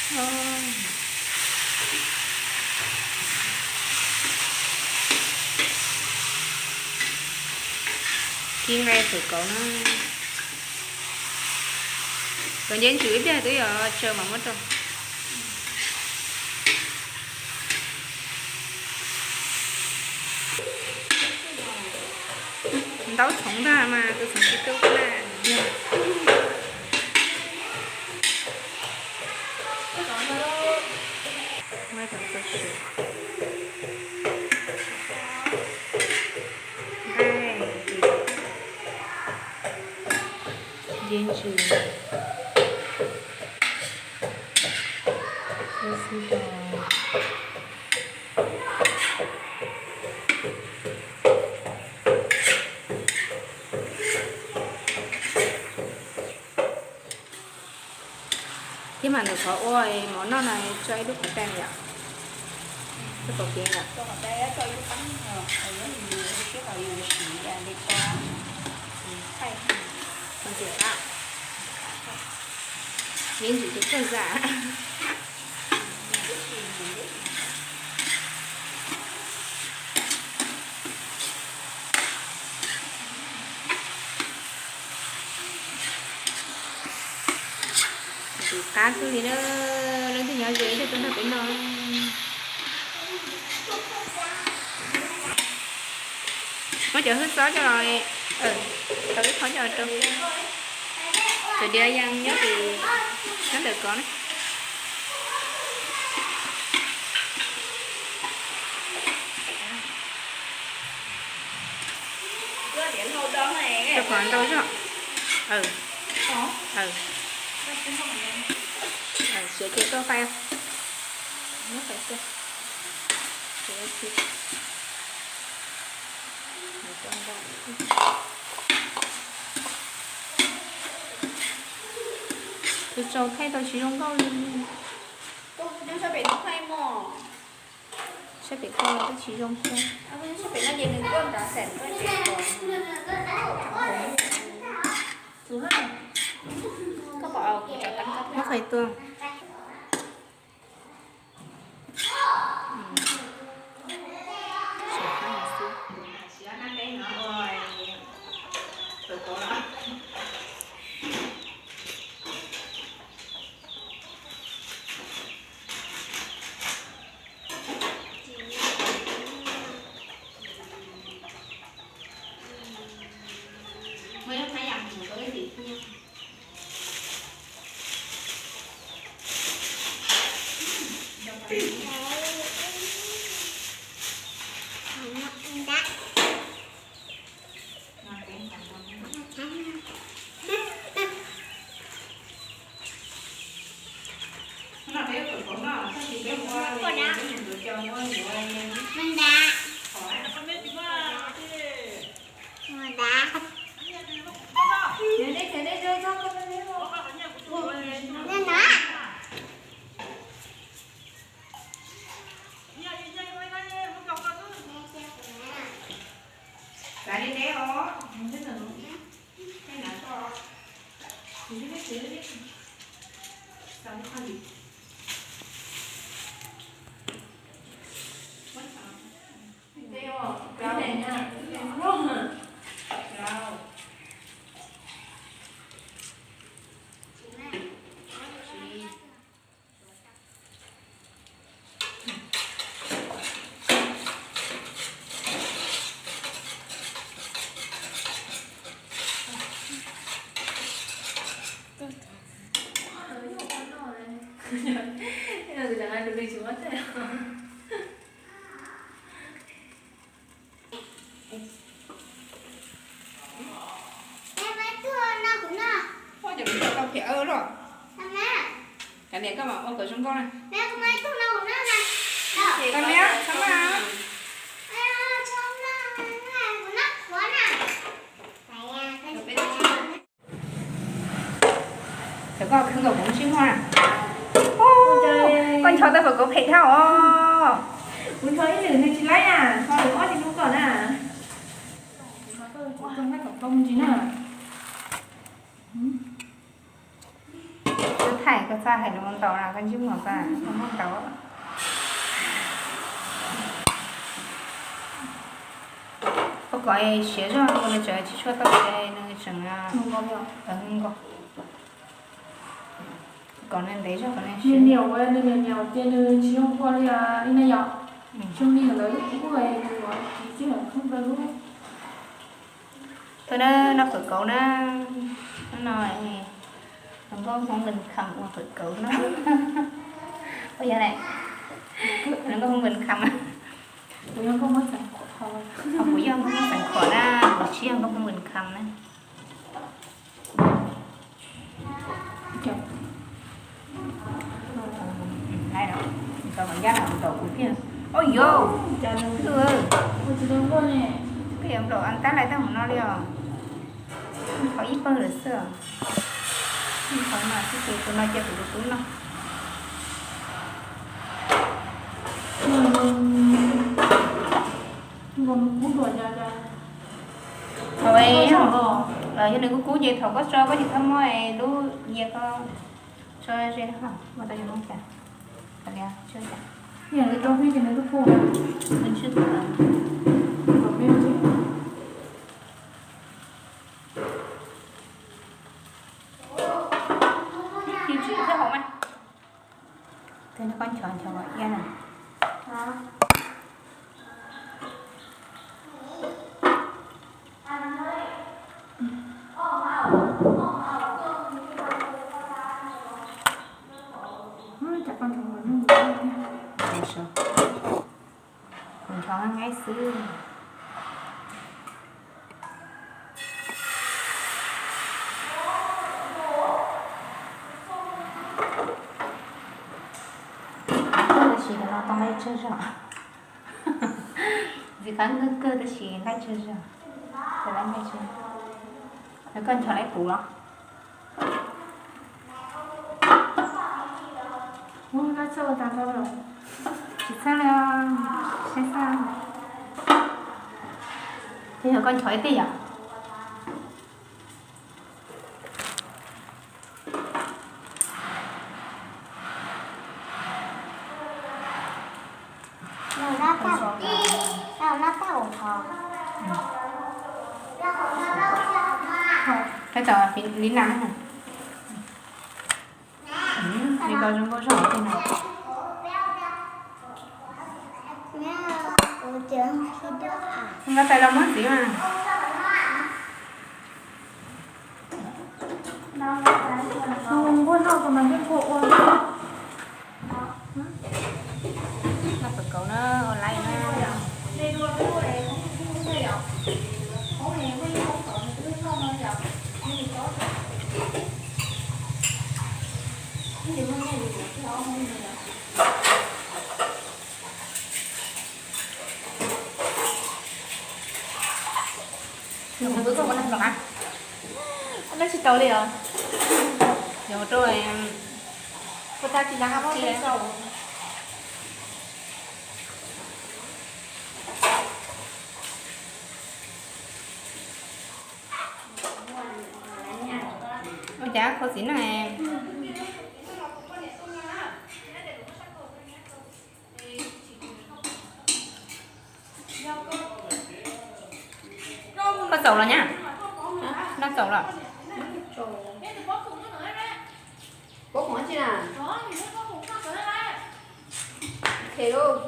Kib nqaij fawm kauv na. Kauv nceb ntsws ib pliag twb yuav tsaws mam muab rau. Ntaub txhoov ntag mas tus txhoov tsis tu na. Nceb ntsws. Thiab mas ntawm qhov ua mov noj no tso ib lub qhov rai yom, lub qhov kev yom. Nceb ntsws tus txawj zam. Tus qab kawg li na, leej twg nyob ze ib tug tuaj nrog peb noj. Muab cov hwj xob coj los, tau ib qho coj los rau. Cov diav yees nyob, nyob ntawm ko na. Rau qhov ntau zog. Siav ces tuaj fais. Tus tsaus thaij tau tsis zoo nkauj li. Saib pem ko twb tsis zoo thiab. Muab qhais tuaj. Ua cas kuv tau phem lawm. Kav liam, koj mam ua kom zoo nkauj na. Kav liam, txhob maj. Thaum koj khwv nkaus kuv sib muag na. Koj ncho tau fawm kauv phem dhau os. Kuv ncho ib lwm nws tsis laib na, ncho lwm ob tsis hlub koj na. Ua, nyob tom tau mus ntsis na. Hais koj txhob hais lus ntaus na, koj ntsej muag koj muag ntaus. Koj kom siav zog nkaus, nws tseem tsis tshua tau siav, nws tseem nkaus. Kom nws ntev zog kom nws siav. Niam ua nws niam niam ces nws tsis zoo kua li ib na yom. Zoo li ntawd lub kub nws ua tsis txij hawm khoob rau lub. Tuaj na, noj fawm kauv na. Hnub no hluas nkauj Hmoob Npes Kham ua fawm kauv no. Ua yog ne, hluas nkauj Hmoob Npes Kham. Kuv yog nkauj Hmoob Xeev Khuam na, kuv tsis yog nkauj Hmoob Npes Kham na. Ncaj no, ntaus kuv thiab. Ua yog, koj yuav nplaum an tab lais tag mus no li os. Qhov ib pawg lawm xwb. Qhov no xwb ces tus no cia kuv tus tub no. Thaum yog nws kub kub ces thaum koj tso koj tsis txhob muab lub yias ko tso ze, muab tau yus mus cas. Tes koj nchov nchov iab na. Kuv nchov nqaij xwb. Tab sis no tau nqaij tsawg zog. Ntxim qab kawg kawg tab sis nqaij tsawg zog. Koj nchov laib kuv los? Tsis txhawj li, saib xwb. Ces yog koj nchov ib teg yom. Li ko zoo nkauj zog tej no. Nqa tais los muab ntxiv mas. Nquag noj kom mas nquag ua. Noj fawm kauv na, ua laib na. Noj tsis tau li os. Yuav rau puas tag tsis laj hab. Ua cas khuv xim na. Koj txaus los nyab? Noj txaus los? Khem lauj.